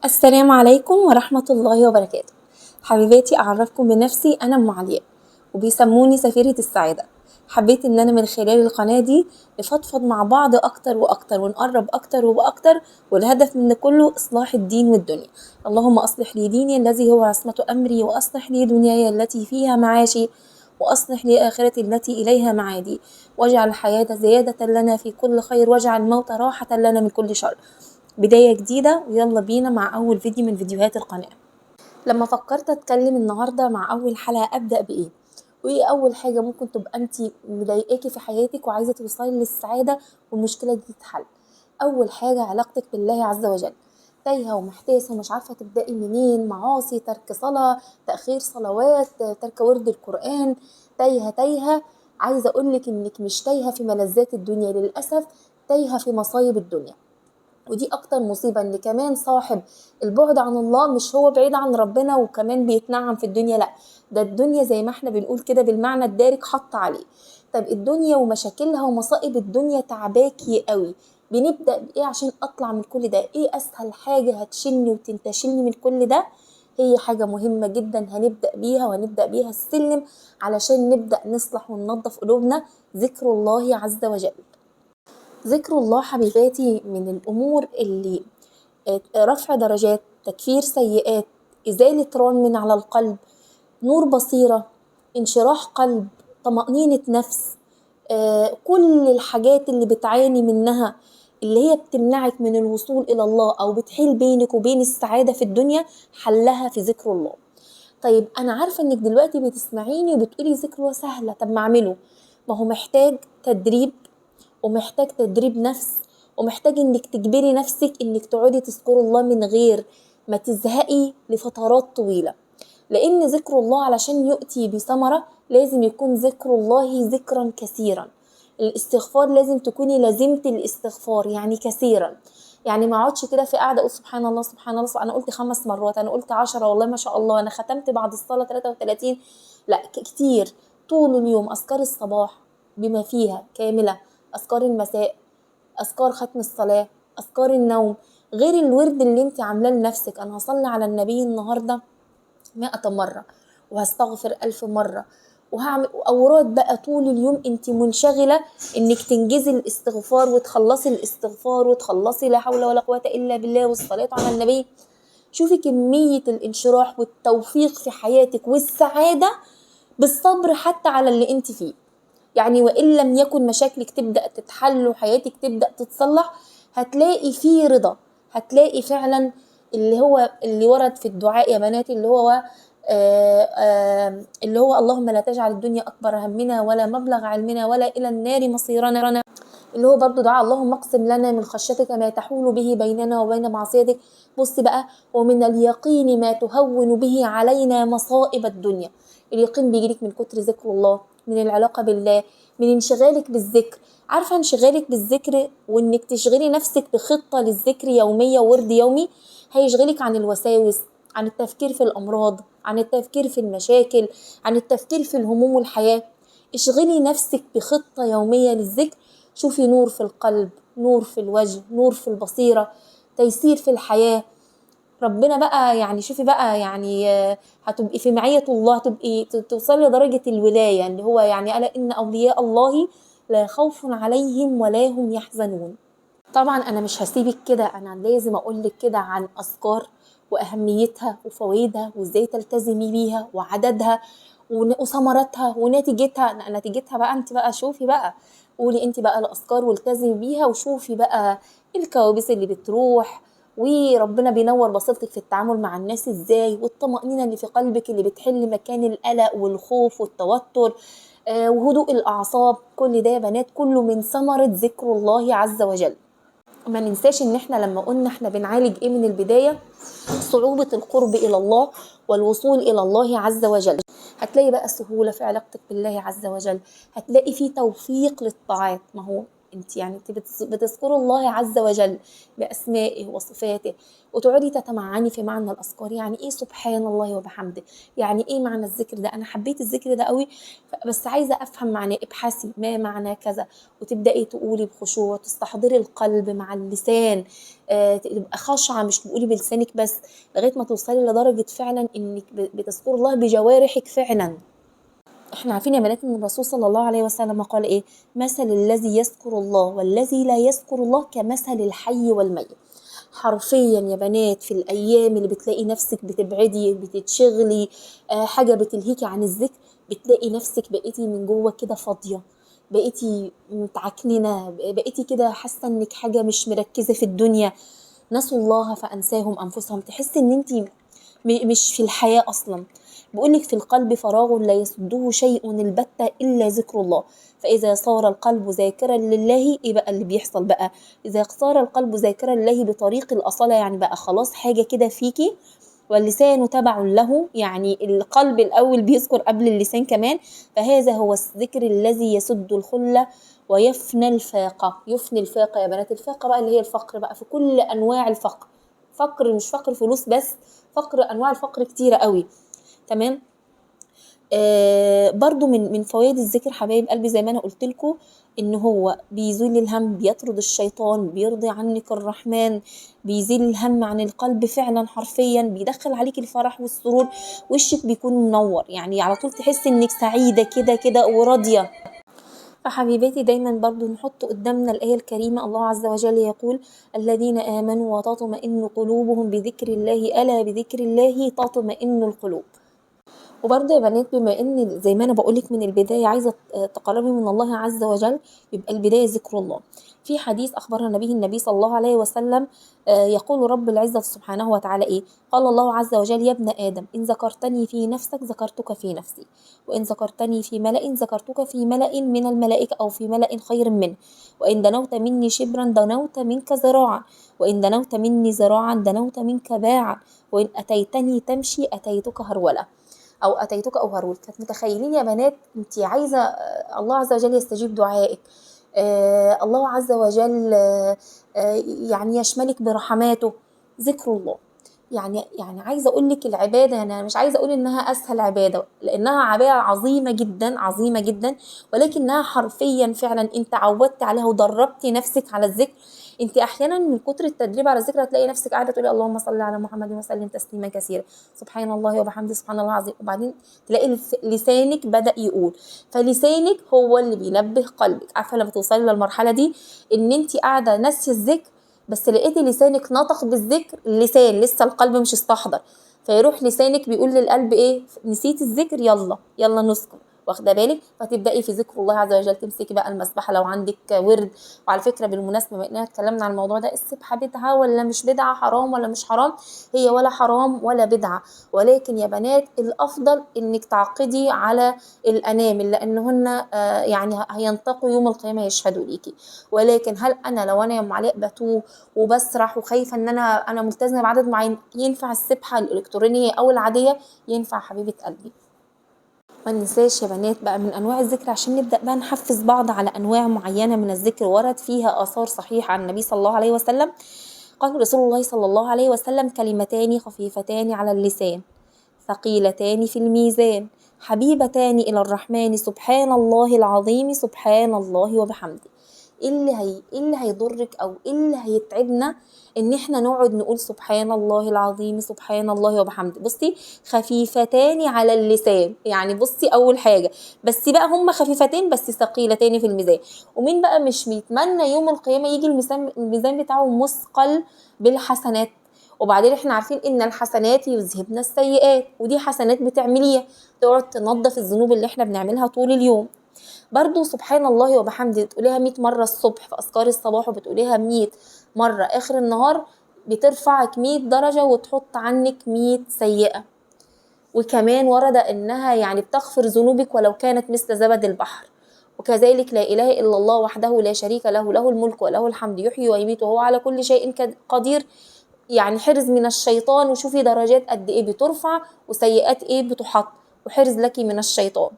السلام عليكم ورحمة الله وبركاته. حبيباتي، أعرفكم بنفسي، أنا أم علياء وبيسموني سفيرة السعادة. حبيت إن أنا من خلال القناة دي نفضفض مع بعض أكتر وأكتر ونقرب أكتر وأكتر، والهدف من كله إصلاح الدين والدنيا. اللهم أصلح لي ديني الذي هو عصمة أمري، وأصلح لي دنياي التي فيها معاشي، وأصلح لي آخرتي التي إليها معادي، واجعل الحياة زيادة لنا في كل خير، واجعل الموت راحة لنا من كل شر. بداية جديدة، ويلا بينا مع أول فيديو من فيديوهات القناة. لما فكرت أتكلم النهاردة مع أول حلقة أبدأ بإيه؟ وإيه أول حاجة ممكن تبقى أنت مضايقاكي في حياتك وعايزة توصلي للسعادة والمشكلة دي تتحل؟ أول حاجة علاقتك بالله عز وجل. تايهة ومحتاسة ومش عارفة تبدأي منين، معاصي، ترك صلاة، تأخير صلوات، ترك ورد القرآن، تايهة تايهة. عايزة أقولك إنك مش تايهة في ملذات الدنيا، للأسف تايهة في مصايب الدنيا. ودي أكتر مصيبة، إن كمان صاحب البعد عن الله مش هو بعيد عن ربنا وكمان بيتنعم في الدنيا، لأ ده الدنيا زي ما احنا بنقول كده بالمعنى الدارج حط عليه. طب الدنيا ومشاكلها ومصائب الدنيا تعباكي قوي، بنبدأ بإيه عشان أطلع من كل ده؟ إيه أسهل حاجة هتشيلني وتنتشلني من كل ده؟ هي حاجة مهمة جدا هنبدأ بيها، وهنبدأ بيها السلم علشان نبدأ نصلح وننظف قلوبنا، ذكر الله عز وجل. ذكر الله حبيباتي من الأمور اللي رفع درجات، تكفير سيئات، إزالة ران من على القلب، نور بصيرة، انشراح قلب، طمأنينة نفس، كل الحاجات اللي بتعاني منها اللي هي بتمنعك من الوصول إلى الله أو بتحيل بينك وبين السعادة في الدنيا، حلها في ذكر الله. طيب أنا عارفة إنك دلوقتي بتسمعيني وبتقولي ذكر الله سهلة، طب ما أعمله. ما هو محتاج تدريب، ومحتاج تدريب نفس، ومحتاج إنك تجبري نفسك إنك تقعدي تذكري الله من غير ما تزهقي لفترات طويلة. لأن ذكر الله علشان يؤتي بثمرة لازم يكون ذكر الله ذكرا كثيرا. الاستغفار لازم تكوني لازمة الاستغفار، يعني كثيرا. يعني ما اقعدش كده في قاعدة اقول سبحان الله سبحان الله، انا قلت 5 مرات، انا قلت 10، والله ما شاء الله انا ختمت بعد الصلاة 33، لا كتير طول اليوم. اذكار الصباح بما فيها كاملة، اذكار المساء، اذكار ختم الصلاة، اذكار النوم، غير الورد اللي انت عاملاه لنفسك. انا هصلي على النبي النهارده 100 مرة، وهستغفر 1000 مرة، وهعمل اوراد بقى طول اليوم. انت منشغله انك تنجزي الاستغفار وتخلصي الاستغفار وتخلصي لا حول ولا قوة الا بالله والصلاة على النبي. شوفي كمية الانشراح والتوفيق في حياتك والسعادة بالصبر حتى على اللي انت فيه. يعني وإن لم يكن مشاكلك تبدأ تتحل وحياتك تبدأ تتصلح، هتلاقي فيه رضا، هتلاقي فعلا اللي هو اللي ورد في الدعاء يا بناتي، اللي هو اللهم لا تجعل الدنيا أكبر همنا ولا مبلغ علمنا ولا إلى النار مصيرنا، اللي هو برضو دعاء اللهم اقسم لنا من خشيتك ما تحول به بيننا وبين معصيتك. بصي بقى، ومن اليقين ما تهون به علينا مصائب الدنيا. اليقين بيجيلك من كتر ذكر الله، من العلاقة بالله، من انشغالك بالذكر. عارفة انشغالك بالذكر وانك تشغلي نفسك بخطة للذكر يومية وورد يومي هيشغلك عن الوساوس، عن التفكير في الأمراض، عن التفكير في المشاكل، عن التفكير في الهموم والحياة. اشغلي نفسك بخطة يومية للذكر، شوفي نور في القلب، نور في الوجه، نور في البصيرة، تيسير في الحياة. ربنا بقى يعني شوفي بقى يعني هتبقي في معية الله، هتبقي توصلي لدرجة الولاية، اللي هو يعني ألا إن أولياء الله لا خوف عليهم ولا هم يحزنون. طبعا أنا مش هسيبك كده، أنا لازم أقولك كده عن أذكار وأهميتها وفوائدها وإزاي تلتزمي بيها وعددها وثمرتها ونتيجتها. نتيجتها بقى أنت بقى شوفي بقى، قولي أنت بقى الأذكار والتزمي بيها، وشوفي بقى الكوابيس اللي بتروح، وربنا بينور بصيرتك في التعامل مع الناس ازاي، والطمأنينة اللي في قلبك اللي بتحل مكان القلق والخوف والتوتر، وهدوء الأعصاب. كل ده يا بنات كله من ثمرة ذكر الله عز وجل. ما ننساش ان احنا لما قلنا احنا بنعالج ايه من البداية، صعوبة القرب الى الله والوصول الى الله عز وجل. هتلاقي بقى سهولة في علاقتك بالله عز وجل، هتلاقي فيه توفيق للطاعات. ما هو انت يعني انت بتذكروا الله عز وجل باسمائه وصفاته، وتقعدي تتمعني في معنى الاذكار. يعني ايه سبحان الله وبحمده؟ يعني ايه معنى الذكر ده؟ انا حبيت الذكر ده قوي بس عايزه افهم معناه. ابحثي ما معنى كذا، وتبداي تقولي بخشوع، تستحضري القلب مع اللسان، تبقى خاشعة مش تقولي بلسانك بس، لغاية ما توصلي لدرجة فعلا انك بتذكري الله بجوارحك فعلا. احنا عارفين يا بنات ان الرسول صلى الله عليه وسلم قال ايه؟ مثل الذي يذكر الله والذي لا يذكر الله كمثل الحي والميت. حرفيا يا بنات في الايام اللي بتلاقي نفسك بتبعدي، بتتشغلي، حاجة بتلهيكي عن الذكر، بتلاقي نفسك بقيتي من جوه كده فاضية، بقيتي متعكننه، بقيتي كده حاسه انك حاجة مش مركزه في الدنيا. نسوا الله فانساهم انفسهم. تحسي ان انتي مش في الحياة اصلا. بيقولك في القلب فراغ لا يسده شيء البتة إلا ذكر الله، فإذا صار القلب ذاكرا لله، إيه بقى اللي بيحصل بقى؟ إذا صار القلب ذاكرا لله بطريق الأصالة، يعني بقى خلاص حاجة كده فيكي، واللسان تبع له، يعني القلب الأول بيذكر قبل اللسان كمان، فهذا هو الذكر الذي يسد الخلة ويفنى الفاقة. يفني الفاقة يا بنات. الفاقة بقى اللي هي الفقر بقى، في كل أنواع الفقر، فقر مش فقر فلوس بس، فقر أنواع الفقر كتيرة قوي. تمام. برضو من فوائد الذكر حبايب قلبي زي ما انا قلت لكم ان هو بيزيل الهم، بيطرد الشيطان، بيرضي عنك الرحمن، بيزيل الهم عن القلب فعلا حرفيا، بيدخل عليك الفرح والسرور، وشك بيكون منور، يعني على طول تحس انك سعيدة كده كده وراضيه. فحبيباتي دايما برضو نحط قدامنا الآية الكريمة، الله عز وجل يقول الذين آمنوا وتطمئن قلوبهم بذكر الله ألا بذكر الله تطمئن القلوب. وبرضه يا بنات بما ان زي ما انا بقولك من البداية عايزه تقربي من الله عز وجل، يبقى البداية ذكر الله. في حديث اخبرنا به النبي صلى الله عليه وسلم، يقول رب العزة سبحانه وتعالى ايه؟ قال الله عز وجل يا ابن ادم ان ذكرتني في نفسك ذكرتك في نفسي، وان ذكرتني في ملأ ذكرتك في ملأ من الملائكة او في ملأ خير منه، وان دنوت مني شبرا دنوت منك ذراعا، وان دنوت مني ذراعا دنوت منك باعا، وان اتيتني تمشي اتيتك هرولة او اتيتك او هرولت. كانت متخيلين يا بنات انت عايزه الله عز وجل يستجيب دعائك، الله عز وجل يعني يشملك برحماته، ذكر الله. يعني عايزه اقول لك العبادة، انا مش عايزه اقول انها اسهل عباده لانها عباده عظيمة جدا عظيمة جدا، ولكنها حرفيا فعلا انت عودت عليها ودربتي نفسك على الذكر. انت احيانا من كتر التدريب على الذكر هتلاقي نفسك قاعدة تقولي اللهم صل على محمد وسلم تسليما كثيرا، سبحان الله وبحمده سبحان الله العظيم، وبعدين تلاقي لسانك بدا يقول. فلسانك هو اللي بينبه قلبك. عارفه لما توصلي للمرحلة دي ان انت قاعدة ناسيه الذكر بس لقيتي لسانك نطق بالذكر، اللسان لسه القلب مش استحضر، فيروح لسانك بيقول للقلب ايه؟ نسيت الذكر، يلا يلا نذكر، واخده بالك؟ فتبداي في ذكر الله عز وجل، تمسكي بقى المسبحه لو عندك ورد. وعلى فكرة بالمناسبة بما اننا اتكلمنا عن الموضوع ده، السبحة بدعة ولا مش بدعة؟ حرام ولا مش حرام؟ هي ولا حرام ولا بدعة، ولكن يا بنات الافضل انك تعقدي على الانامل لانهن يعني هينطقوا يوم القيامة يشهدوا ليكي. ولكن هل انا لو انا يا ام علاء بتوه وبسرح وخايفة ان انا ملتزمة بعدد معين، ينفع السبحة الالكترونية او العادية؟ ينفع حبيبه قلبي. ما ننساش يا بنات بقى من انواع الذكر عشان نبدا بقى نحفز بعض على انواع معينة من الذكر ورد فيها اثار صحيحه عن النبي صلى الله عليه وسلم. قال رسول الله صلى الله عليه وسلم كلمتان خفيفتان على اللسان ثقيلتان في الميزان حبيبتان الى الرحمن سبحان الله العظيم سبحان الله وبحمده. ايه اللي هيضرك او ايه اللي هيتعبنا ان احنا نقعد نقول سبحان الله العظيم سبحان الله وبحمده؟ بصي خفيفتان على اللسان، يعني بصي اول حاجة بس بقى هم خفيفتين بس ثقيلتان في الميزان. ومين بقى مش بيتمنى يوم القيامة يجي الميزان بتاعه مثقل بالحسنات؟ وبعدين احنا عارفين ان الحسنات يذهبن السيئات، ودي حسنات بتعمليها تقعد تنظف الذنوب اللي احنا بنعملها طول اليوم. برضو سبحان الله وبحمده تقوليها 100 مرة الصبح في أذكار الصباح، وبتقوليها 100 مرة آخر النهار، بترفعك 100 درجة وتحط عنك 100 سيئة. وكمان ورد إنها يعني بتغفر ذنوبك ولو كانت مثل زبد البحر. وكذلك لا إله إلا الله وحده لا شريك له، له الملك وله الحمد يحيي ويميت وهو على كل شيء قدير. يعني حرز من الشيطان، وشوفي درجات قد إيه بترفع وسيئات إيه بتحط، وحرز لك من الشيطان.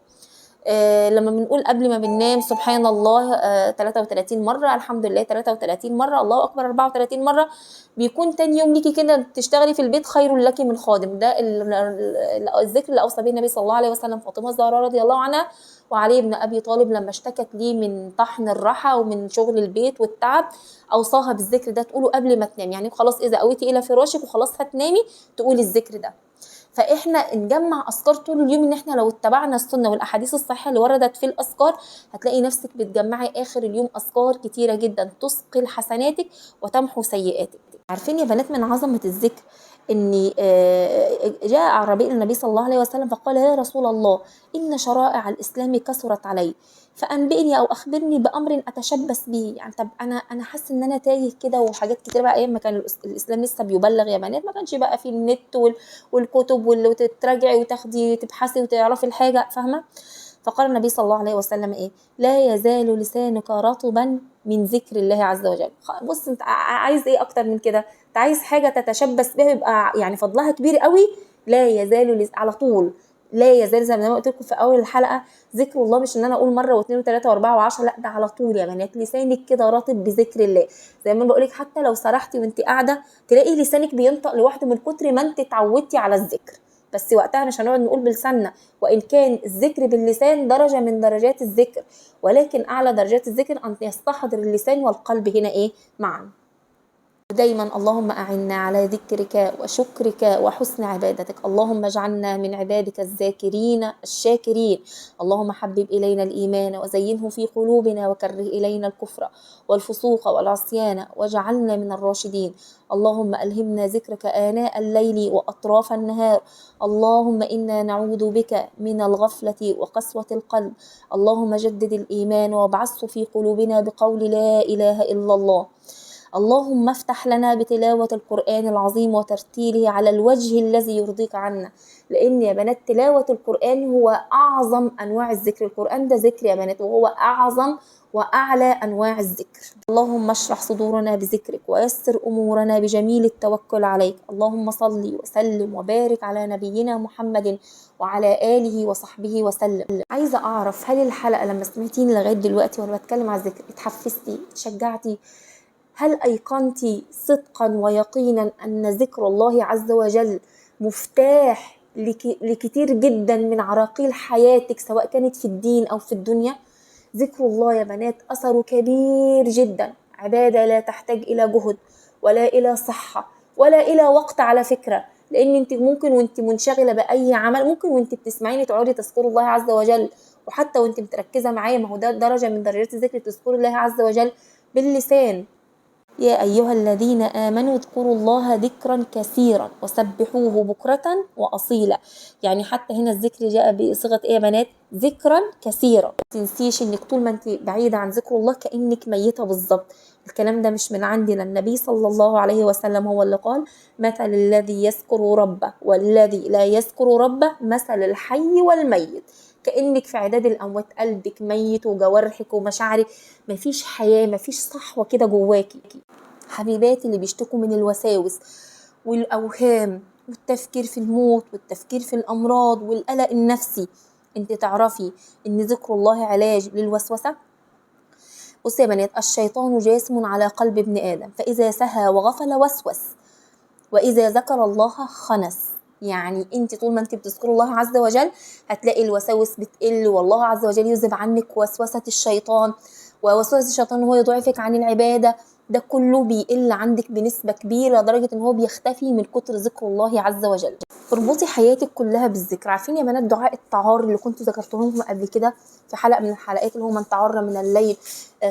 لما بنقول قبل ما بننام سبحان الله 33 مرة، الحمد لله 33 مرة، الله اكبر 34 مرة، بيكون تاني يوم ليكي كده تشتغلي في البيت خير لك من خادم. ده الذكر اللي اوصى به النبي صلى الله عليه وسلم فاطمة الزهراء رضي الله عنها وعلي بن ابي طالب لما اشتكت ليه من طحن الرحى ومن شغل البيت والتعب، اوصاها بالذكر ده تقوله قبل ما تنام. يعني خلاص اذا اويتي الى فراشك وخلاص هتنامي تقولي الذكر ده. فاحنا نجمع اذكار طول اليوم، ان احنا لو اتبعنا السنة والاحاديث الصحيحة اللي وردت في الاذكار هتلاقي نفسك بتجمعي اخر اليوم اذكار كتيرة جدا تثقل حسناتك وتمحو سيئاتك. عارفين يا بنات من عظمه الذكر ان جاء اعرابي الى النبي صلى الله عليه وسلم فقال يا رسول الله ان شرائع الاسلام كثرت علي فانبئني او اخبرني بامر اتشبث به. يعني طب انا حاسه ان انا تايه كده وحاجات كتير بقى، ايام ما كان الاسلام لسه بيبلغ يا بنات، ما كانش بقى في النت والكتب وتتراجعي وتاخدي تبحثي وتعرفي الحاجة، فاهمه؟ فقال النبي صلى الله عليه وسلم ايه؟ لا يزال لسانك رطبا من ذكر الله عز وجل. بص انت عايز ايه اكتر من كده؟ انت عايز حاجة تتشبث بها يبقى يعني فضلها كبير قوي. لا يزال على طول، لا يزال زي ما قلت لكم في اول الحلقة ذكر الله مش ان انا اقول مرة واثنين وثلاثة واربعة و10، لا ده على طول يا بنات لسانك كده رطب بذكر الله. زي ما بقول لك حتى لو سرحتي وانت قاعدة تلاقي لسانك بينطق لوحده من كتر ما انت اتعودتي على الذكر. بس وقتها مش هنقعد نقول بلساننا، وان كان الذكر باللسان درجه من درجات الذكر، ولكن اعلى درجات الذكر ان يستحضر اللسان والقلب هنا ايه معا. دايما اللهم أعنا على ذكرك وشكرك وحسن عبادتك، اللهم اجعلنا من عبادك الذاكرين الشاكرين، اللهم حبب إلينا الإيمان وزينه في قلوبنا وكره إلينا الكفر والفسوق والعصيان واجعلنا من الراشدين، اللهم ألهمنا ذكرك آناء الليل وأطراف النهار، اللهم إنا نعوذ بك من الغفلة وقسوة القلب، اللهم جدد الإيمان وابعثه في قلوبنا بقول لا إله إلا الله، اللهم افتح لنا بتلاوة القرآن العظيم وترتيله على الوجه الذي يرضيك عنا. لأن يا بنات تلاوة القرآن هو أعظم أنواع الذكر، القرآن ده ذكر يا بنات وهو أعظم وأعلى أنواع الذكر. اللهم اشرح صدورنا بذكرك ويسر أمورنا بجميل التوكل عليك، اللهم صل وسلم وبارك على نبينا محمد وعلى آله وصحبه وسلم. عايزة أعرف هل الحلقة لما سمعتيني لغاية دلوقتي وأنا بتكلم على الذكر اتحفزتي اتشجعتي؟ هل أيقنتي صدقا ويقينا أن ذكر الله عز وجل مفتاح لكتير جدا من عراقيل حياتك سواء كانت في الدين أو في الدنيا؟ ذكر الله يا بنات أثره كبير جدا، عبادة لا تحتاج إلى جهد ولا إلى صحة ولا إلى وقت على فكرة، لأن أنت ممكن وأنت منشغلة بأي عمل، ممكن وأنت بتسمعيني تقعدي تذكري الله عز وجل، وحتى وأنت متركزة معايا، ما هو ده درجة من درجات الذكر، تذكري الله عز وجل باللسان. يا أيها الذين آمنوا اذكروا الله ذكرا كثيرا وسبحوه بكرة وأصيلا. يعني حتى هنا الذكر جاء بصيغة إيه يا بنات؟ ذكرا كثيرا. تنسيش إنك طول ما أنت بعيدة عن ذكر الله كأنك ميتة بالظبط. الكلام ده مش من عندنا، النبي صلى الله عليه وسلم هو اللي قال مثل الذي يذكر ربه والذي لا يذكر ربه مثل الحي والميت. كأنك في عداد الأموات، قلبك ميت وجوارحك ومشاعرك مفيش حياة، مفيش صحوة كده جواكي. حبيباتي اللي بيشتكوا من الوساوس والأوهام والتفكير في الموت والتفكير في الأمراض والقلق النفسي، انت تعرفي ان ذكر الله علاج للوسوسة؟ بصي يا بنات، الشيطان جاسم على قلب ابن آدم، فإذا سهى وغفل وسوس، وإذا ذكر الله خنس. يعني انت طول ما انت بتذكري الله عز وجل هتلاقي الوساوس بتقل، والله عز وجل يذهب عنك وسوسة الشيطان، ووسوسة الشيطان هو يضعفك عن العبادة، ده كله بيقل عندك بنسبة كبيرة لدرجة ان هو بيختفي من كتر ذكر الله عز وجل. اربطي حياتك كلها بالذكر. عارفين يا بنات دعاء التعار اللي كنت ذكرته لكم قبل كده في حلقة من الحلقات، اللي هو من تعر من الليل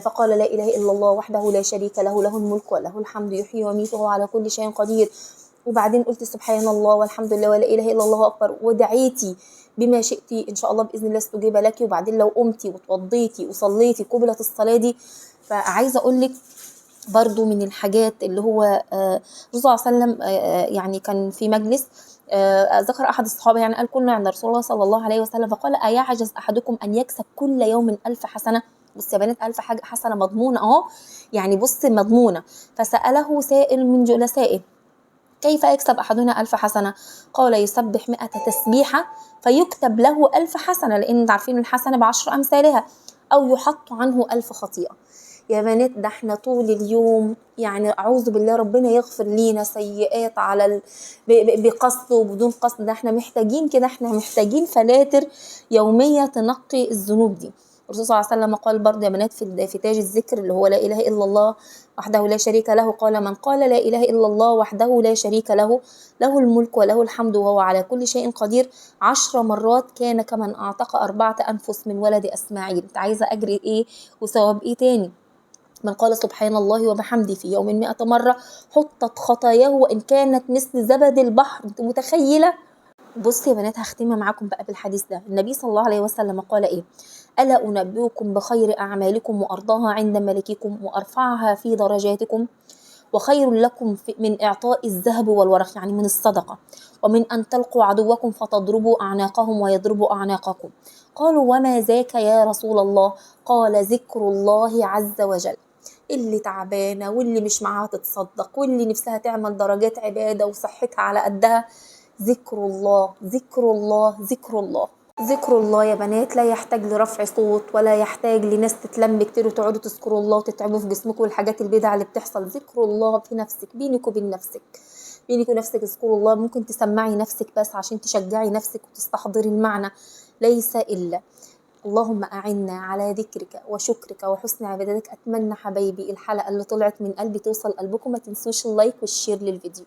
فقال لا إله إلا الله وحده لا شريك له، له الملك وله الحمد يحيي ويميت وهو على كل شيء قدير، وبعدين قلت سبحان الله والحمد لله ولا إله إلا الله أكبر، ودعيتي بما شئتي إن شاء الله بإذن الله استجيب لك. وبعدين لو قمتي وتوضيتي وصليتي قبلة الصلاة دي. فعايزة أقول لك برضو من الحاجات اللي هو الرسول صلى الله عليه وسلم يعني كان في مجلس ذكر أحد الصحابة، يعني قال كنا عند رسول الله صلى الله عليه وسلم فقال أيعجز أحدكم أن يكسب كل يوم 1000 حسنة؟ بص يا بنات 1000 حاجة حسنة مضمونة أهو، يعني بص مضمونة. فسأله سائل من جلسائه كيف يكسب أحدنا 1000 حسنة؟ قال يسبح 100 تسبيحة فيكتب له 1000 حسنة، لأن عارفين الحسنة ب10 أمثالها، أو يحط عنه 1000 خطيئة. يا بنات ده احنا طول اليوم يعني أعوذ بالله ربنا يغفر لينا سيئات على بقصد وبدون قصد، ده احنا محتاجين كده، احنا محتاجين فلاتر يومية تنقي الذنوب دي. الرسول صلى الله عليه وسلم قال برضه يا بنات في تاج الذكر اللي هو لا إله إلا الله وحده لا شريك له، قال من قال لا إله إلا الله وحده لا شريك له، له الملك وله الحمد وهو على كل شيء قدير، 10 مرات كان كمن أعتق 4 أنفس من ولد إسماعيل. انت عايزة أجر إيه وثواب إيه تاني؟ من قال سبحان الله وبحمده في يوم 100 مرة حطت خطاياه وإن كانت مثل زبد البحر. انت متخيلة؟ بصوا يا بنات هختمها معاكم بقى بالحديث ده. النبي صلى الله عليه وسلم قال إيه؟ ألا أنبئكم بخير أعمالكم وأرضاها عند ملككم وأرفعها في درجاتكم، وخير لكم من إعطاء الذهب والورق، يعني من الصدقة، ومن أن تلقوا عدوكم فتضربوا أعناقهم ويضربوا أعناقكم. قالوا وما ذاك يا رسول الله؟ قال ذكر الله عز وجل. اللي تعبانة واللي مش معاها تتصدق واللي نفسها تعمل درجات عبادة وصحتها على قدها، ذكر الله ذكر الله ذكر الله ذكر الله يا بنات. لا يحتاج لرفع صوت ولا يحتاج لناس تتلم كتير وتقعدوا تذكروا الله وتتعبوا في جسمكم والحاجات البدع اللي بتحصل. ذكر الله في نفسك، بينك وبين نفسك، بينك ونفسك اذكروا الله. ممكن تسمعي نفسك بس عشان تشجعي نفسك وتستحضري المعنى، ليس إلا. اللهم أعنا على ذكرك وشكرك وحسن عبادتك. أتمنى حبايبي الحلقة اللي طلعت من قلبي توصل قلبكم. ما تنسوش ال like وال share للفيديو.